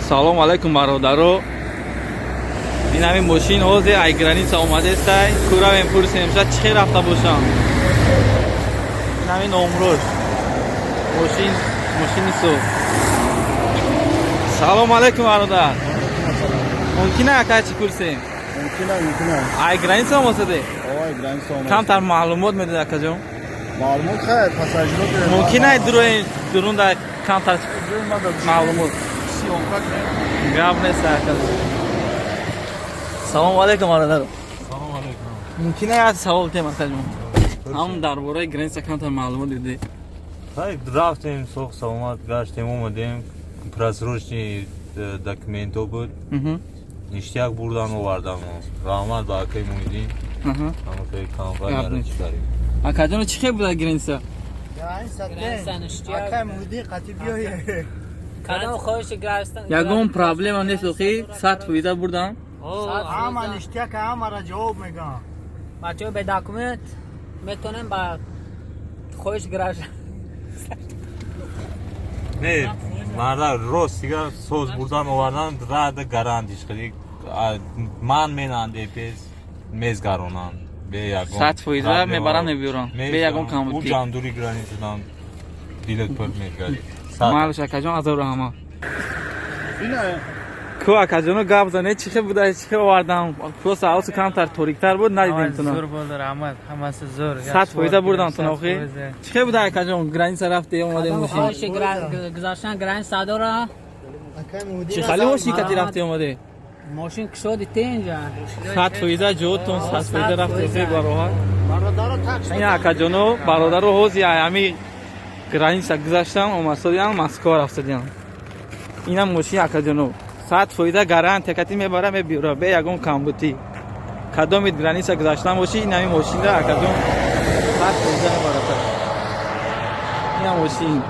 Салом алайкум, бародаро. Ин ҳамин мошин ҳозир ай граница омадестай. Куравем, пурсем, шояд чӣ хел рафта бошам. Ин ҳамин номрош. Мошин, мошини соз. Салом алайкум, бародар. Мумкин ака, чӣ пурсем? Мумкина, мумкина. Ай граница омасаде? Ой, граница омад. Камтар маълумот медод, акаҷон. Маълумот, хайр, пассажиро. Мумкин ай дурои дурунда камтар маълумот. Съёмка. Гап нест, акаҷон. Салом алайкум, бародар. Салом алейкум. Мумкин як савол тем, акаҷон? Ҳам дар бораи граница камтар маълумот диде. Хай, рафтем, соғ саломат гаштем, омадем. Просрочный документо буд. Ништяк бурдан, овардан. Раҳмат ба акаи Муҳиддин. Ҳамаи компанияро Гап нест. чӣ кардем. Акаҷон, чӣ хел буда граница? Граница ништяк. Акай Муҳиддин қати биёе. Кадом хоҳиши граница? Ягон проблема нест, охи, 100% бурдан. Ҳама ништяк, ҳамара ҷавоб мегӯям. Бачаҳо бе документ метонем ба хоҳиш граждан. Не, марда, рост дигар соз бурдан, овардан рада гарантиш хеле. Ман менанде пес мезгаронанд. Бе ягон 100% проблема. Мебаранд, мебиёранд. Бе ягон камбудӣ. У ҷандури границадан дилат пур мегари. Малш, акаҷон, азор раҳмат. Ина. Ку, акаҷоно, гап зане, чӣ хел буда, чӣ хел овардан? Просто ҳавосу камтар ториктар буд, надидем туна. Зӯр буд, раҳмат, ҳамаси зӯр. 100% бурдан туна, охи? Чӣ хел буда, акаҷон, граница рафте, омаде мошин? Хоҳиши гузаштан граница дора. Акай Муҳиддин. Чӣ хали мошин кати рафте, омаде? Мошин кушоди тенҷа. 100% ҷотон, 100% рафте, охи, бароҳат. Бародаро так. Ин акаҷоно, бародаро ҳози ҳами граница гузаштан, омасодиан, Москва рафтадиан. Инам мошин, акаҷоно, 100% гарантия кати мебара, мебиёра, бе ягон камбутӣ. Кадоми граница гузаштан бошӣ, инами мошинра, акаҷон, 100% мебарата. Инам мошин.